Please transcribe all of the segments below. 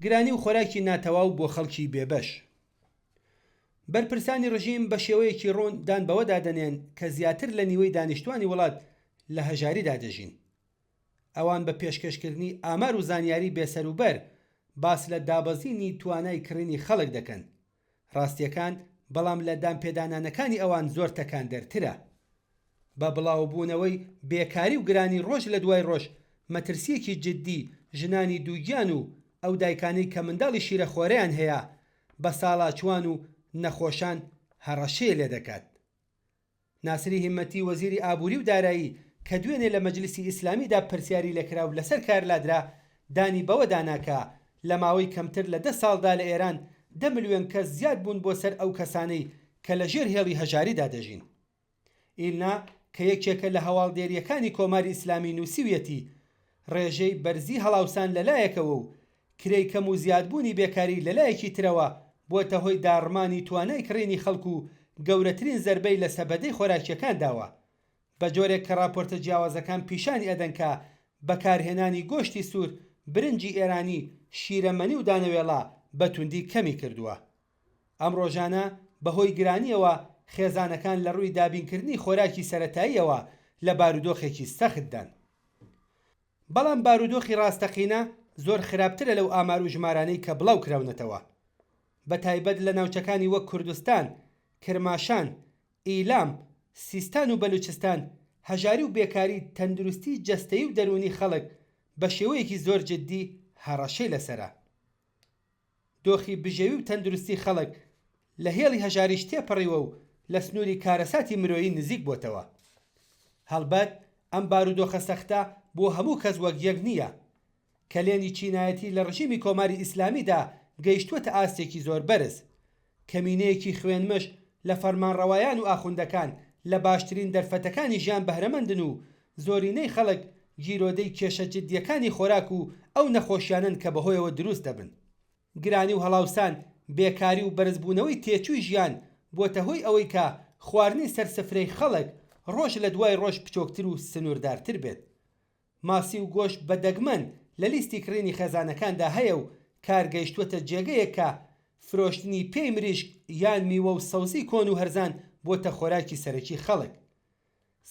گرانی و خۆراکی ناتەواو بۆ خەڵکی بێبەش. بەرپرسانی ڕژیم بە شێوەیەکی ڕوون دان بەوەدا دەنێن کە زیاتر لە نیوەی دانیشتوانی وڵات لە هەژاریدا دەژین. ئەوان بە پێشکەشکردنی ئامار و زانیاری بێسەروبەر باس لە دابەزینی توانای کڕینی خەڵک دەکەن. ڕاستییەکان بەڵام لە دانپێدانانەکانی ئەوان زۆر تەکاندەرترە. بە بڵاوبوونەوەی بێکاری و گرانی ڕۆژ لە دوای ڕۆژ مەترسییەکی جددی ژنانی دووگیان و ئەو دایکانەی کە منداڵی شیرەخۆرەیان هەیە، بەساڵاچووان و نەخۆشان هەڕەشەی لێدەکات. ناسری هیممەتی وەزیری ئابووری و دارایی کە دوێنێ لە مەجلیسی ئیسلامیدا پرسیاری لێکرا و لەسەر کار لادرا، دانی بەوەدا نا کە لە ماوەی کەمتر لە دە ساڵدا لە ئێران دە ملیۆن کەس زیاد بوون بۆ سەر ئەو کەسانەی کە لە ژێر هێڵی هەژاریدا دەژین. ئیلنا کە یەکێکە لە هەواڵدێرییەکانی کۆماری ئیسلامی نووسیویەتی، ڕێژەی بەرزی هەڵاوسان لە لایەکەوە و کرێی کەم و زیادبوونی بێکاری لە لایەکی ترەوە بووەتە هۆی داڕمانی توانای کڕینی خەڵک و گەورەترین زەربەی لە سەبەدەی خۆراکییەکان داوە بە جۆرێک کە ڕاپۆرتە جیاوازەکان پیشانی ئەدەن کە بەکارهێنانی گۆشتی سوور، برنجی ئێرانی، شیرەمەنی و دانەوێڵە بە توندی کەمی کردووە. ئەم ڕۆژانە بەهۆی گرانییەوە خێزانەکان لە ڕووی دابینکردنی خۆراکی سەرەتاییەوە لە بارودۆخێکی سەختدان. بەڵام بارودۆخی ڕاستەقینە زۆر خراپترە لەو ئامار و ژمارانەی کە بڵاو کراونەتەوە. بە تایبەت لە ناوچەکانی وەک کوردستان، کرماشان، ئیلام، سیستان و بەلوچستان هەژاری و بێکاری تەندروستی جەستەیی و دەروونی خەڵک بە شێوەیەکی زۆر جددی هەڕەشەی لەسەرە. دۆخی بژێوی و تەندروستی خەڵک لە هێڵی هەژاریش تێپەڕیوە و لە سنووری کارەساتی مرۆیی نزیک بۆتەوە. هەڵبەت ئەم بارودۆخە سەختە بۆ هەموو کەس وەک یەک نییە. کەلێنی چینایەتی لە ڕژیمی کۆماری ئیسلامیدا گەیشتووەتە ئاستێکی زۆر بەرز. کەمینەیەکی خوێنمژ لە فەرمانڕەوایان و ئاخوندەکان لە باشترین دەرفەتەکانی ژیان بەهرەمەندن و زۆرینەی خەڵک گیرۆدەی کێشە جددییەکانی خۆراک و ئەو نەخۆشیانەن کە بەهۆیەوە دروست دەبن. گرانی و هەڵاوسان، بێکاری و بەرزبوونەوەی تێچووی ژیان بووەتە هۆی ئەوەی کە خواردنی سەر سفرەی خەڵک ڕۆژ لە دوای ڕۆژ پچۆکتر و سنووردارتر بێت. ماسی و گۆشت بە دەگمەن لە لیستی کڕینی خێزانەکاندا هەیە و کار گەیشتووەتە جێگەیەک کە فرۆشتنی پێی مریشک یان میوە و سەوزی کۆن و هەرزان بووەتە خۆراکی سەرەکی خەڵک.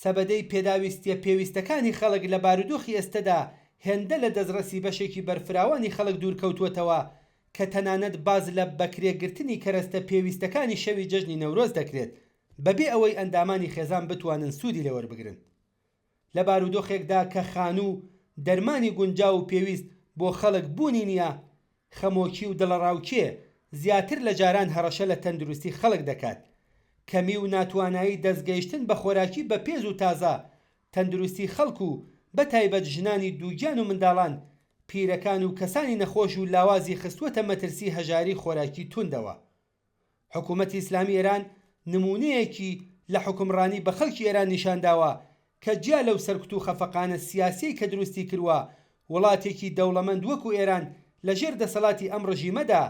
سەبەدەی پێداویستییە پێویستەکانی خەڵک لە بارودۆخی ئێستەدا هێندە لە دەستڕەسی بەشێکی بەرفراوانی خەڵک دوورکەوتووەتەوە کە تەنانەت باس لە بەکرێگرتنی کەرەستە پێویستەکانی شەوی جەژنی نەورۆز دەکرێت بەبێ ئەوەی ئەندامانی خێزان بتوانن سوودی لێوەربگرن. لە بارودۆخێکدا کە خانوو و دەرمانی گونجاو و پێویست بۆ خەڵک بوونی نییە، خەمۆکی و دڵەڕاوکێ زیاتر لە جاران هەڕەشە لە تەندروستی خەڵک دەکات. کەمی و ناتوانایی دەستگەیشتن بە خۆراکی بەپێز و تازە، تەندروستی خەڵک و بە تایبەت ژنانی دووگیان و منداڵان، پیرەکان و کەسانی نەخۆش و لاوازی خستووەتە مەترسی هەژاری خۆراکی توندەوە. حکوومەتی ئیسلامی ئێران نموونەیەکی لە حوکمڕانی بە خەڵکی ئێران نیشان داوە کە جیا لەو سەرکوت و خەفەقانە سیاسیەی کە دروستی کرووە، وڵاتێکی دەوڵەمەند وەکوو ئێران لە ژێر دەسەڵاتی ئەم ڕژیمەدا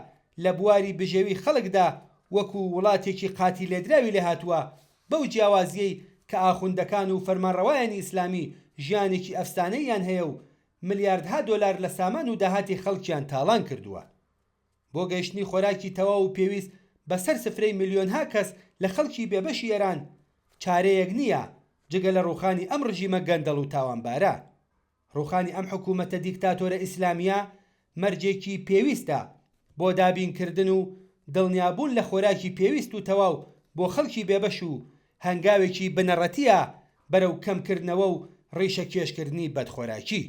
لە بواری بژێوی خەڵکدا وەکوو وڵاتێکی قاتی لێدراوی لێهاتووە بەو جیاوازیەی کە ئاخوندەکان و فەرمانڕەوایانی ئیسلامی ژیانێکی ئەفسانەییان هەیە و ملیاردها دۆلار لە سامان و داهاتی خەڵکیان تاڵان کردووە. بۆ گەیشتنی خۆراکی تەواو و پێویست بە سەر سفرەی ملیۆنها کەس لە خەڵکی بێبەشی ئێران، چارەیەک نییە جگە لە ڕووخانی ئەم ڕژیمە گەندەڵ و تاوانبارە. ڕووخانی ئەم حکوومەتە دیکتاتۆرە ئیسلامییە مەرجێکی پێویستە بۆ دابینکردن و دڵنیابوون لە خۆراکی پێویست و تەواو بۆ خەڵکی بێبەش و هەنگاوێکی بنەڕەتییە بەرەو کەمکردنەوە و ڕیشەکێشکردنی بەدخۆراکی.